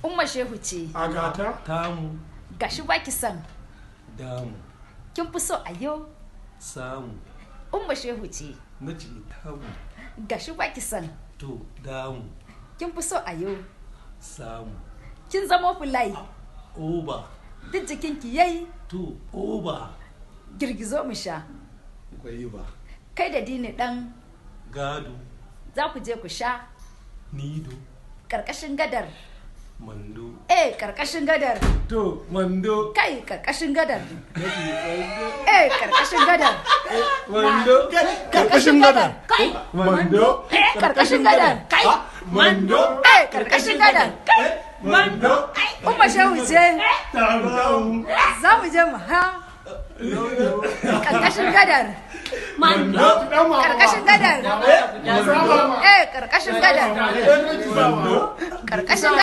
Umma Shehu ce. Agata. Tamu. Gashi baki son. Damu. Kin fi so a yau. Samu. Umma Shehu ce. Na ce tamu. Gashi baki son. To damu. Kin fi so a yau. Samu. Kin zamo fulai. Oba. Duk jikinki yayi. To oba. Girgizo mu sha. Gwaiba. Kai da Dini dan. Gado. Za ku je ku sha. Nido. Karkashin gadar. Mando. Eh, karkashin gadar. To mando. Kai, karkashin gadar. Na ce mando. Eh, karkashin gadar. Mando. Karkashin gadar. Kai. Mando. Eh, karkashin gadar. Kai. Mando. Eh, karkashin gadar. Kai. Mando. Umma Shehu ce. Tamu. Za mu je mu ha. Karkashin gadar. Mando. Karkashin gadar. Eh, karkashin gadar. Mando. Karkashin